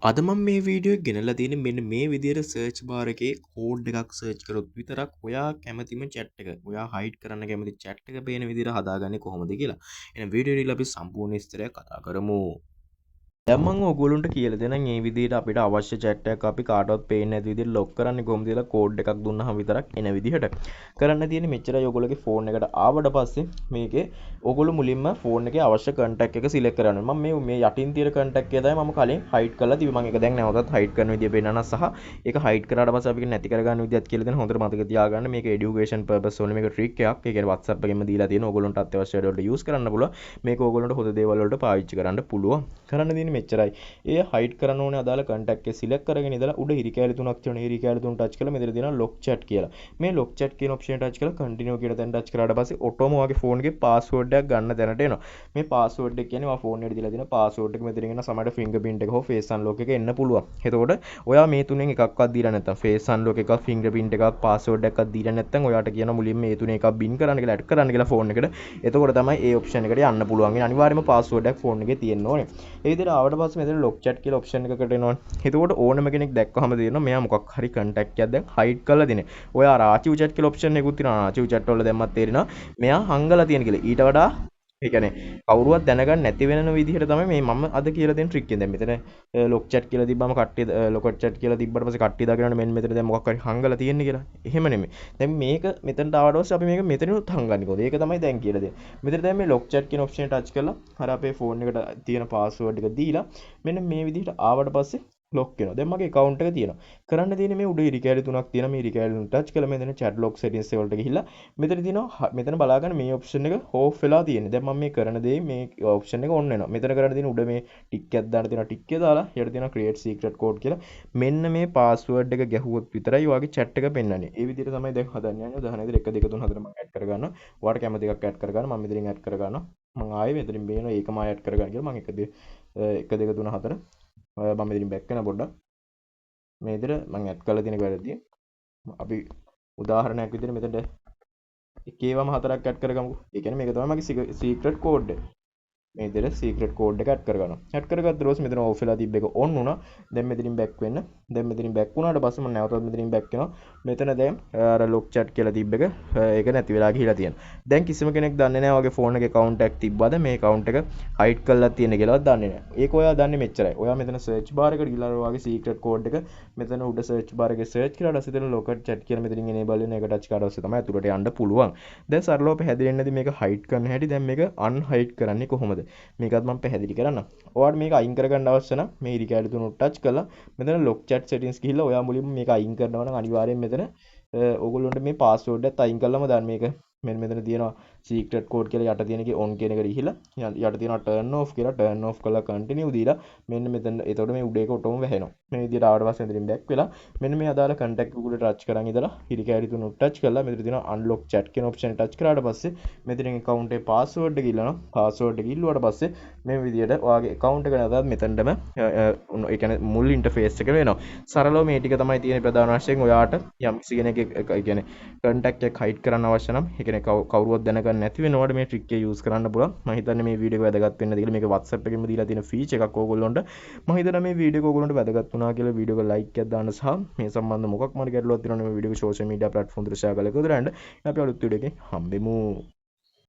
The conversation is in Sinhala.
අද මම මේ වීඩියෝ එක ගෙනල්ලා තියෙන්නේ මෙන්න මේ විදියට සර්ච් බාර් එකේ කෝඩ් එකක් සර්ච් කරොත් විතරක් ඔයා කැමතිම චැට් එක, ඔයා හයිඩ් කරන්න කැමති චැට් එක පේන විදියට හදාගන්නේ කොහොමද කියලා. එහෙනම් වීඩියෝ එකේ අපි සම්පූර්ණ විස්තරයක් කතා කරමු. දැන් මම ඔයගොල්ලන්ට කියලා දෙන්නම් මේ විදිහට අපිට අවශ්‍ය චැට් එකක් අපි කාටවත් පේන්නේ නැති විදිහට ලොක් කරන්නේ කොහොමද කියලා කෝඩ් එකක් දුන්නාම විතරක් එන විදිහට. කරන්න තියෙන්නේ මෙච්චරයි. ඔයගොල්ලෝගේ ෆෝන් එකට ආවට පස්සේ මේකේ ඔයගොල්ලෝ මුලින්ම ෆෝන් එකේ අවශ්‍ය කන්ටැක්ට් එක සිලෙක්ට් කරන්න ඕනේ. මම මේ මේ යටින් තියෙන කන්ටැක්ට් එක තමයි මම කලින් හයිඩ් කරලා තිබ්බේ. මම ඒක දැන් නැවතත් හයිඩ් කරන විදිය පෙන්නනවා සහ ඒක හයිඩ් කරාට පස්සේ අපි නැති කරගන්න විදියත් කියලා දෙන. හොඳට මතක තියාගන්න මේක එඩියුකේෂන් පර්පස් වල මේක ට්‍රික් එකක්. ඒ කියන්නේ WhatsApp එකෙන්ම දීලා තියෙන ඔයගොල්ලන්ට අත්‍යවශ්‍ය වැඩ වලට යූස් කරන්න පුළුවන්. මේක ඔයගොල්ලන්ට හොඳ දේවල් වලට පාවිච්චි කරන්න පුළුවන්. කරන්න තියෙන්නේ මෙච්චරයි. ඒ හයිඩ් කරන්න ඕනේ අදාළ කන්ටැක්ට් එක සිලෙක්ට් කරගෙන ඉඳලා උඩ හිරි කෑලි තුනක් තියෙනවා. හිරි කෑලි තුන ටච් කරලා මෙතන තියෙනවා ලොක් චැට් කියලා. මේ ලොක් චැට් කියන ඔප්ෂන් එක ටච් කරලා කන්ටිනියු කියන තැන ටච් කරාට පස්සේ ඔටෝම ඔයාගේ ෆෝන් එකේ පාස්වර්ඩ් එකක් ගන්න තැනට එනවා. මේ පාස්වර්ඩ් එක කියන්නේ ඔයා ෆෝන් එකට දීලා තියෙන පාස්වර්ඩ් එක මෙතනින් එන සමහරට ෆින්ගර්ප්‍රින්ට් එක හෝ ෆේස් අන්ලොක් එක එන්න පුළුවන්. එතකොට ඔයා මේ තුනෙන් එකක්වත් දීලා නැත්නම් ෆේස් අන්ලොක් එකක්, ෆින්ගර්ප්‍රින්ට් එකක්, පාස්වර්ඩ් එකක්වත් දීලා නැත්නම් ඔයාට කියන මුලින්ම මේ තුනේ එකක් බින් කරන්න කියලා, ඇඩ් කරන්න කියලා ෆෝන් එකට. එතකොට තමයි ඒ ඔප්ෂන් එකට යන්න පුළුවන්. අනිවාර්යයෙන්ම පාස්වර්ඩ් එකක් ෆෝන් එකේ තියෙන්න ඕනේ. ඒ විදිහට ආවට පස්සේ මෙතන ලොක් චැට් කියලා ඔප්ෂන් එකකට එනවා. එතකොට ඕනම කෙනෙක් දැක්කහම තේරෙනවා මෙයා මොකක් හරි කන්ටැක්ට් එකක් දැන් හයිඩ් කරලා දෙන්නේ. ඔය අර ආචිව් චැට් කියලා ඔප්ෂන් එකකුත් තියෙනවා. ආචිව් චැට් වල දැම්මත් තේරෙනවා මෙයා හංගලා තියෙන කියලා. ඊට වඩා ඒ කියන්නේ කවුරුවත් දැනගන්න නැති වෙන විදිහට තමයි මේ මම අද කියලා දෙන ට්‍රික් එක. දැන් මෙතන ලොක් චැට් කියලා තිබ්බම කට්ටිය ලොක් චැට් කියලා තිබ්බට පස්සේ කට්ටිය දාගෙන මෙන්න මෙතන දැන් මොකක් හරි හංගලා තියෙන්නේ කියලා. එහෙම නෙමෙයි. දැන් මේක මෙතනට ආවට පස්සේ අපි මේක මෙතනිනුත් හංගන්නේ කොහොමද? ඒක තමයි දැන් කියලා දෙන්නේ. මෙතන දැන් මේ ලොක් චැට් කියන ඔප්ෂන් එක ටච් කරලා අර අපේ ෆෝන් එකට තියෙන පාස්වර්ඩ් එක දීලා මෙන්න මේ විදිහට ආවට පස්සේ ලොක් වෙනවා. දැන් මගේ ඇකවුන්ට් එක තියෙනවා. කරන්න තියෙන්නේ මේ උඩ ඉරි කෑලි තුනක් තියෙනවා. මේ ඉරි කෑලි තුන ටච් කරලා මෙතන chat lock settings වලට ගිහිල්ලා මෙතන තියෙනවා, මෙතන බලා ගන්න මේ ඔප්ෂන් එක ඕෆ් වෙලා තියෙන්නේ. දැන් මම මේ කරන දේ මේ ඔප්ෂන් එක ඔන් වෙනවා. මෙතන කරන්න තියෙන උඩ මේ ටික් එකක් දාන්න තියෙනවා. ටික් එක දාලා යට තියෙනවා create secret code කියලා. මෙන්න මේ පාස්වර්ඩ් එක ගැහුවොත් විතරයි ඔයාගේ chat එක පෙන්වන්නේ. ඒ විදිහට තමයි දැන් හදන්න යන්නේ. උදාහරණ විදිහට 1 2 3 4 මම ඇඩ් කරගන්නවා. ඔයාට කැමති එකක් ඇඩ් කරගන්න. මම මෙතනින් ඇඩ් කරගන්නවා. මම ආයේ මෙතනින් බේනවා ඒකම ආයෙ ඇඩ් කරගන්න කියලා. මම 1 2 3 4 මම මෙතනින් බැක් වෙනවා පොඩ්ඩක්. මේ විදිහට මම ඇඩ් කරලා තියෙන එක වැරදි. අපි උදාහරණයක් විදිහට මෙතනට එක ඒවාම හතරක් ඇඩ් කරගමුකෝ. ඒ කියන්නේ මේක තමයි මගේ සීක්‍රට් කෝඩ් එක. මේ විදිහට සීක්‍රට් කෝඩ් එක ඇඩ් කරගන්නවා. ඇඩ් කරගත්ත පස්සේ මෙතන ඕෆ් වෙලා තිබ්බ එක ඔන් වුණා. දැන් මෙතනින් බැක් වෙන්න. දැන් මෙතනින් බැක් වුණාට පස්සේ මම නැවතත් මෙතනින් බැක් වෙනවා. මෙතන දැන් අර ලොක් චැට් කියලා තිබ්බ එක ඒක නැති වෙලා ගිහිලා තියෙනවා. දැන් කිසිම කෙනෙක් දන්නේ නැහැ ඔයාගේ ෆෝන් එකේ ඇකවුන්ට් එකක් තිබ්බද මේ ඇකවුන්ට් එක හයිඩ් කරලා තියෙන කියලාවත් දන්නේ නැහැ. ඒක ඔයා දන්නේ මෙච්චරයි. ඔයා මෙතන සර්ච් බාර් එකට ගිහලා ඔයාගේ සීක්‍රට් කෝඩ් එක මෙතන උඩ සර්ච් බාර් එකේ සර්ච් කරලා ඊට පස්සේ එතන ලොක් චැට් කියලා මෙතනින් එනේබල් වෙන එක ටච් කරලා පස්සේ තමයි ඇතුළට යන්න පුළුවන්. දැන් සරලව පැහැදිලි වෙන්නේ නැති මේක හයිඩ් කරන හැටි. දැන් මේක අන්හයිඩ් කරන්නේ කොහොමද? මේකත් මම පැහැදිලි කරන්නම්. ඔයාලට මේක අයින් කරගන්න අවශ්‍ය නම් මේ ඉරි කෑලි තුන ටච් කරලා මෙතන ලොක් චැට් සෙටින්ග්ස් ගිහිල්ලා ඔයා මුලින්ම මේක අයින් කරනවා නම් අනිවාර්යෙන් මෙතන ඔයගොල්ලන්ට මේ පාස්වර්ඩ් එකත් අයින් කරලම දාන්න. මේක මෙන්න මෙතන තියෙනවා සීක්‍රට් කෝඩ් කියලා යට තියෙන එකේ ඔන් කියන එකට ගිහිල්ලා යට තියෙනවා ටර්න් ඔෆ් කියලා ටර්න් ඔෆ් කරලා කන්ටිනියු දීලා මෙන්න මෙතන එතකොට මේ උඩ එක ඔටෝම වැහෙනවා. මේ විදිහට ආවට පස්සේ මෙතනින් බැක් වෙලා මෙන්න මේ අදාළ කන්ටැක්ට් එක උඩ ටච් කරන් ඉඳලා හිරි කෑලි තුන ටච් කරලා මෙතන තියෙනවා අන්ලොක් චැට් කියන ඔප්ෂන් එක ටච් කරාට පස්සේ මෙතනින් ඇකවුන්ට් එකේ පාස්වර්ඩ් එක ඉල්ලනවා. පාස්වර්ඩ් එක ඉල්ලුවාට පස්සේ මේ විදිහට ඔයාගේ ඇකවුන්ට් එක නැවතත් මෙතනටම ඒ කියන්නේ මුල් ඉන්ටර්ෆේස් එක වෙනවා. සරලව මේ ටික තමයි තියෙන ප්‍රධාන වශයෙන් ඔයාට යම් කිසි කෙනෙක් ඒ කියන්නේ කන්ටැක්ට් එක හයිඩ් කරන්න අවශ්‍ය නම් ඒ කියන්නේ කවුරුවත් දැනගන්න නැති වෙනවට මේ ට්‍රික් එක යූස් කරන්න පුළුවන්. මම හිතන්නේ මේ වීඩියෝ එක වැදගත් වෙන්න ඇති කියලා. මේක WhatsApp එකෙන්ම දීලා තියෙන ෆීචර් එකක් ඕගොල්ලොන්ට. මම හිතනවා මේ වීඩියෝ එක ඕගොල්ලොන්ට වැදගත් වුණා කියලා. වීඩියෝ එක ලයික් එකක් දාන්න සහ මේ සම්බන්ධ මොකක් මට ගැටලුවක් තියෙනවා නම් මේ වීඩියෝ එක සෝෂල් මීඩියා ප්ලැට්ෆෝම් වල ෂෙයා කරලා එකතු වෙන්න. අපි අලුත් වීඩියෝ එකකින් හම්බෙමු.